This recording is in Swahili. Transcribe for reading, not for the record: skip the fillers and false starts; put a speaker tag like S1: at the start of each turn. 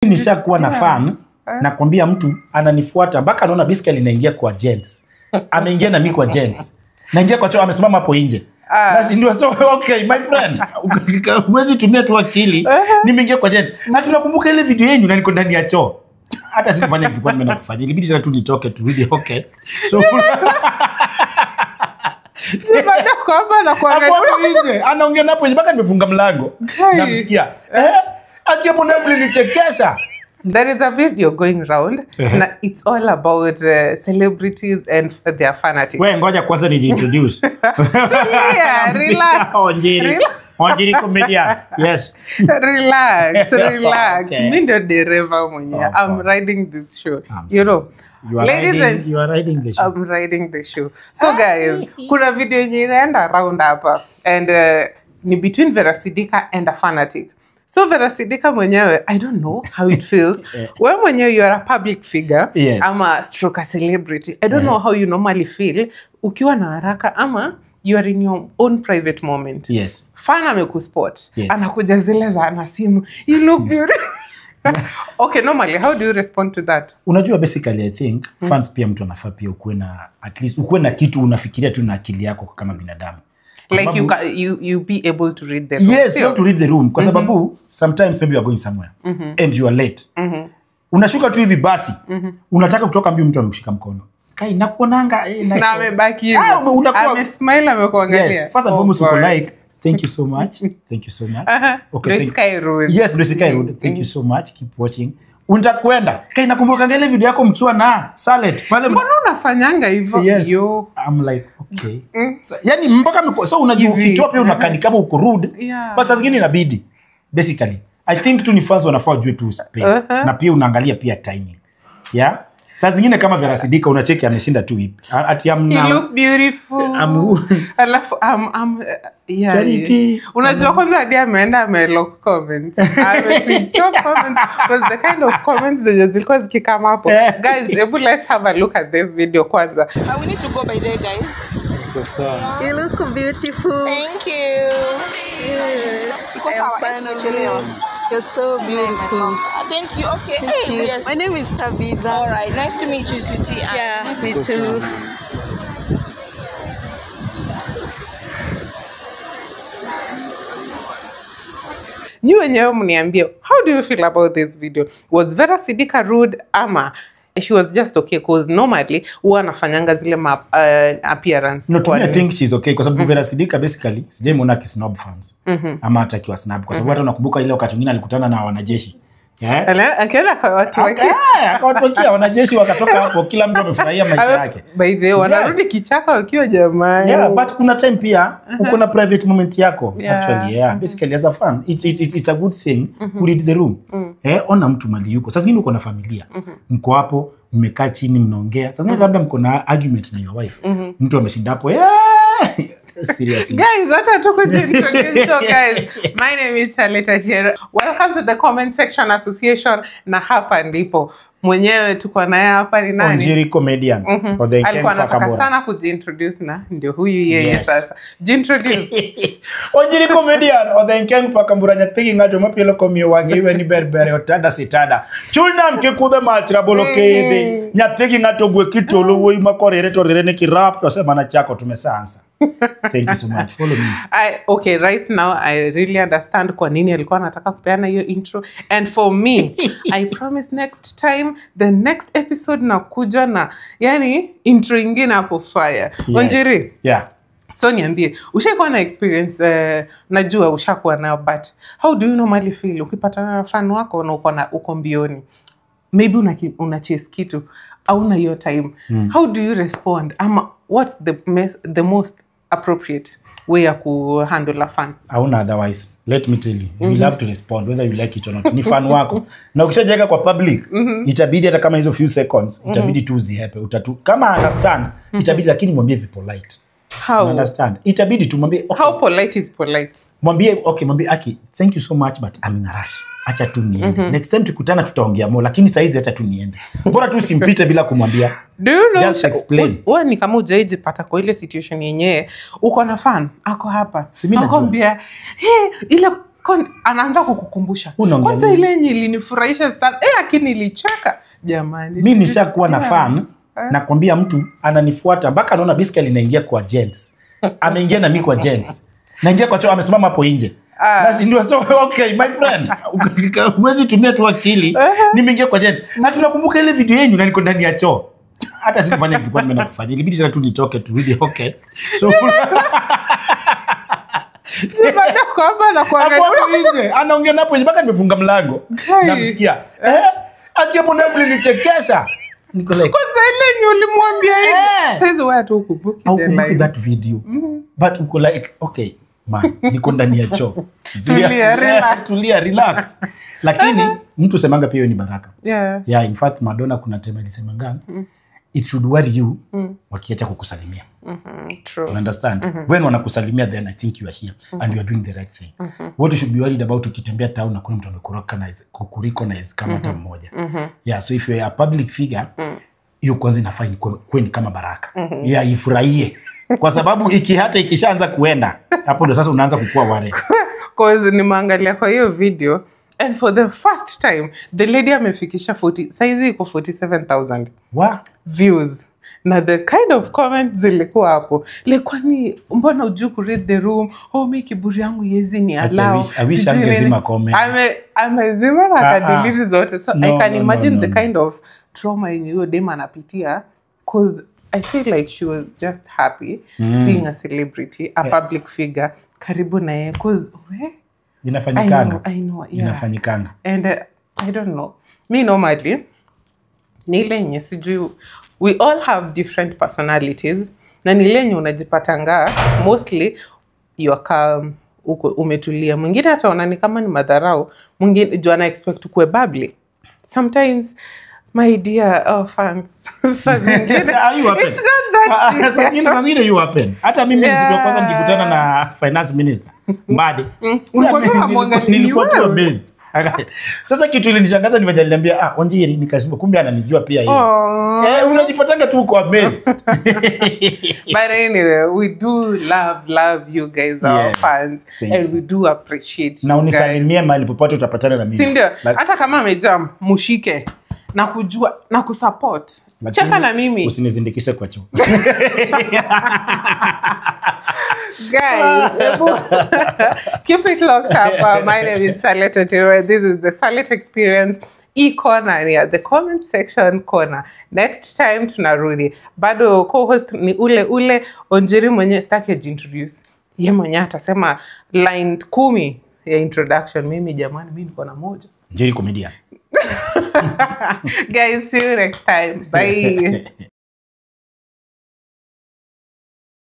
S1: Nishakuwa na fan, nakwambia mtu ananifuata mpaka anaona basically naingia kwa gents. Ameingia na mimi kwa gents. Naingia kwa choo, amesimama hapo nje. Nashindwa, so okay my friend, huwezi tumia tu akili. Nimeingia kwa gents. Na tunakumbuka ile video yenu na niko ndani ya choo. Hata sikufanya kitu kwa nimeenda kufanya. Ilibidi tena tu nitoke tu video, okay. So
S2: Bado kwa hapa na kuangalia.
S1: Hapo nje, anaongea napo nje mpaka nimefunga mlango. Namsikia. Ati hapo ndio mlinichekesha.
S2: There is a video going round. Na it's all about celebrities and their fanatics.
S1: Wewe ngoja kwanza nijiintroduce.
S2: Yeah, relax.
S1: Onjiri. Onjiri comedian. Yes.
S2: Relax, relax.
S1: Okay.
S2: Mimi ndio dereva mwenyewe.
S1: Oh,
S2: I'm riding this show. You know.
S1: You are
S2: Ladies
S1: riding,
S2: and
S1: you are riding the show.
S2: I'm riding the show. So guys, kuna video yenye inaenda round hapa and ni between Vera Sidika and a fanatic. So Vera Sidika mwenyewe, I don't know how it feels. Wewe mwenyewe you are a public figure.
S1: Yes.
S2: Ama stroke a celebrity. I don't know how you normally feel ukiwa na haraka ama you are in your own private moment.
S1: Yes.
S2: Fan amekuspot.
S1: Yes.
S2: Anakuja zile za ana simu. You look beautiful. Okay, normally how do you respond to that?
S1: Unajua basically I think fans pia mtu anafaa pia ukuwe na at least ukuwe na kitu unafikiria tu na akili yako kama binadamu. Kwa
S2: Like you
S1: sababu-
S2: can, you be able to read the room.
S1: Yes,
S2: Sio?
S1: you have to read the room kwa sababu sometimes maybe you are going somewhere and you are late. Unashuka tu hivi basi. Unataka kutoka mbio, mtu amekushika mkono. Kai nakuonanga nice.
S2: Na amebaki hivyo.
S1: Ah, unakuwa
S2: Amesmile, amekuangalia.
S1: Yes, first and
S2: Oh
S1: foremost uko
S2: God.
S1: like thank you so much. Thank you so much.
S2: Okay,
S1: thank-
S2: Sky Road.
S1: Yes, Lucy Sky Road. Thank you so much. Keep watching. Unatakwenda. Kai nakumbuka ile video yako mkiwa na Salet pale
S2: Mbona unafanyanga hivyo?
S1: Yes.
S2: Yo.
S1: I'm like okay. So, yani mpaka so unajua
S2: Hivi.
S1: ukitoa pia unakaa ni kama uko rude.
S2: Yeah.
S1: But saa zingine inabidi. Basically, I think tu ni fans wanafaa wajue tu space. Na pia unaangalia pia timing. Yeah. Saa zingine kama Vera Sidika unacheki ameshinda tu ipi. Ati I'm
S2: You
S1: now.
S2: look beautiful. Alafu I'm yeah.
S1: Charity.
S2: Unajua kwanza hadi ameenda amelock comments. Ame switch off comments was the kind of comments zenye zilikuwa zikikama hapo. Guys, hebu let's have a look at this video kwanza.
S3: We need to go by there, guys.
S4: You look beautiful.
S3: Thank you. Iko sawa, tumechelewa.
S4: You're so beautiful.
S3: Thank you. Okay.
S4: Thank
S3: Hey,
S4: you.
S3: yes.
S4: My name is Tabitha.
S3: All right. Nice to meet you, sweetie.
S4: Yeah, me too.
S2: Nyi wenyewe mniambie, how do you feel about this video? Was Vera Sidika rude ama she was just okay? Because normally huwa anafanyanga zile appearance.
S1: No, to me
S2: kwa
S1: I think she's okay kwa sababu Vera Sidika basically sijaimuona akisnob fans ama hata akiwa snub kwa sababu hata unakumbuka ile wakati mwingine alikutana na wanajeshi. Yeah.
S2: Akaenda kwa watu wake.
S1: Akawatokea wanajeshi wakatoka hapo, kila mtu amefurahia maisha yake.
S2: By the way, wanarudi kichaka wakiwa jamani.
S1: Yeah, but kuna time pia uko na private moment yako
S2: Yeah.
S1: actually. Yeah. Basically as a fan it's a good thing to read the room. Ona mtu mali yuko. Sasa zingine uko na familia. Mko hapo, mmekaa chini mnaongea. Sasa zingine labda mko na argument na your wife. Mtu ameshinda hapo. Yeah. Seriously.
S2: Guys, hata tukujiintroduce. So guys, my name is Saleta Jero. Welcome to the Comment Section Association. Na hapa ndipo mwenyewe tuko naye hapa ni nani?
S1: Onjiri comedian. Or the
S2: Alikuwa
S1: Ken
S2: anataka
S1: Pakabora.
S2: sana kujiintroduce na ndio huyu yeye
S1: Yes.
S2: sasa. Jiintroduce.
S1: Onjiri comedian or the Ken Pakambura nyathigi ng'ato mapielo komiyo wang'e iwe ni ber ber otada sitada. Chul nam kikudhe mach rabolo kidhi. Nyathigi ng'ato gwe kitolo wuoyi makorere to rere ni kirap to semana chako tumesansa. Thank you so much. Follow me.
S2: Okay, right now I really understand kwa nini alikuwa anataka kupeana hiyo intro. And for me, I promise next time, the next episode nakuja na yani intro ingine hapo fire.
S1: Yes.
S2: Onjiri.
S1: Yeah.
S2: So niambie, ushakuwa na experience, najua ushakuwa nayo, but how do you normally feel ukipatana na fan wako na uko na uko mbioni? Maybe una chase kitu, hauna hiyo time. How do you respond? Ama what's the most appropriate way ya kuhandle a fan?
S1: Hauna otherwise. Let me tell you, you will have to respond whether you like it or not. Ni fan wako. Na ukishajiweka kwa public, itabidi hata kama hizo few seconds, itabidi tu uzihepe. Utatu kama understand, itabidi lakini mwambie vi polite.
S2: How?
S1: Understand. Itabidi tu mwambie okay.
S2: How polite is polite?
S1: Mwambie okay, mwambie Aki, thank you so much but I'm in a rush. Acha tu niende. Next time tukutana tutaongea more, lakini saizi acha tu niende. Bora tu usimpite bila kumwambia.
S2: Do you know,
S1: Just explain.
S2: Wewe ni kama hujaijipata kwa ile situation yenyewe, uko na fan, ako hapa.
S1: Si mimi najua.
S2: Nakwambia, hey, ile Anaanza kukukumbusha.
S1: Unaongea
S2: Kwanza
S1: nini?
S2: ile yenye ilinifurahisha sana, akini nilicheka jamani.
S1: Mi nishakuwa na fan, nakwambia mtu ananifuata mpaka anaona biskali inaingia kwa gents, ameingia na mi kwa gents, naingia kwa choo, amesimama hapo nje. Nashindwa, so okay my friend, huwezi tumia tu akili. Nimeingia kwa gents na tunakumbuka ile video yenyu na niko ndani ya choo, hata sikufanya kitu kwa nimeenda kufanya, ilibidi tena tu nitoke turudi. Okay, so
S2: Bado kwamba na kuangalia.
S1: hapo hapo nje anaongea napo nje mpaka nimefunga mlango,
S2: Guy.
S1: namsikia akiapo naye mlinichekesha, niko like
S2: Kwanza ile yenye ulimwambia hivi. Saizi wewe hata hukumbuki the
S1: haukumbuki
S2: lines.
S1: that video, but uko like okay man, niko ndani ya choo.
S2: Tulia,
S1: Seriously,
S2: relax.
S1: tulia, relax. Lakini mtu semanga pia hiyo ni baraka. Yeah, in fact Madonna kuna time alisemanga it should worry you wakiacha kukusalimia.
S2: True.
S1: You understand? When wanakusalimia, then I think you are here and you are doing the right thing. What you should be worried about, ukitembea town na kuna mtu amekurecognize, kukurecognize kama hata mmoja. Yeah, so if you are a public figure, hiyo kwanza inafaa ikuwe ni kama baraka. Yeah, ifurahie. Kwa sababu hata ikishaanza kuenda, hapo ndo sasa unaanza kukua ware.
S2: 'Cause nimeangalia kwa hiyo video and for the first time the lady amefikisha 40, saizi iko 47,000
S1: Wa?
S2: views, na the kind of comments zilikuwa hapo like, kwani mbona hujui ku read the room? Oh, mi kiburi yangu yezi ni
S1: Acha, I
S2: allow.
S1: wish- I wish
S2: Sijui nini.
S1: angezima comments.
S2: Amezima na akadelete zote, so
S1: No,
S2: I can
S1: no, no,
S2: imagine
S1: no,
S2: the
S1: no.
S2: kind of trauma yenye huyo dem anapitia, 'cause I feel like she was just happy seeing a celebrity, a public figure karibu na yeye, 'cause we
S1: Inafanyikanga.
S2: I know, yeah.
S1: Inafanyikanga.
S2: And I don't know. Me normally, ni ile yenye sijui, we all have different personalities, na ni ile yenye unajipatanga mostly you are calm, uko umetulia. Mwingine hata ni kama ni madharau, mwingine juu ana expect ukuwe bubbly. Sometimes, my dear, oh, fans, saa zingine
S1: Ah, you happen.
S2: it's not that
S1: Ah, saa zingine you happen. Hata mimi siku ya kwanza nikikutana na finance minister Mbadi,
S2: Ulikuwa tu unamwangalia
S1: nilikuwa tu
S2: wewe.
S1: amazed. Sasa kitu ilinishangaza ni venye aliniambia, "Ah, Onjiri," nikasema kumbe ananijua pia yeye.
S2: Oh.
S1: Eh, unajipatanga tu uko amazed.
S2: But anyway, we do love, love you guys, our
S1: Yes,
S2: fans,
S1: thank
S2: and
S1: you.
S2: we do appreciate
S1: Na
S2: you guys.
S1: unisalimie mahali popote utapatana na mimi.
S2: Si ndio?
S1: Like-
S2: Hata kama amejam, mushike na kujua na kusupport.
S1: Lakini
S2: Cheka na mimi.
S1: Usinizindikishe kwa choo.
S2: Guys, keep it locked up. My name is Salet Otero. This is the Salet Experience e corner near the comment section corner. Next time tunarudi. Bado co-host ni ule ule Onjiri mwenye sitaki ajiintroduce. Ye mwenye atasema line 10 ya introduction. Mimi jamani, mimi niko na moja.
S1: Njeri comedian.
S2: Guys, see you next time. Bye.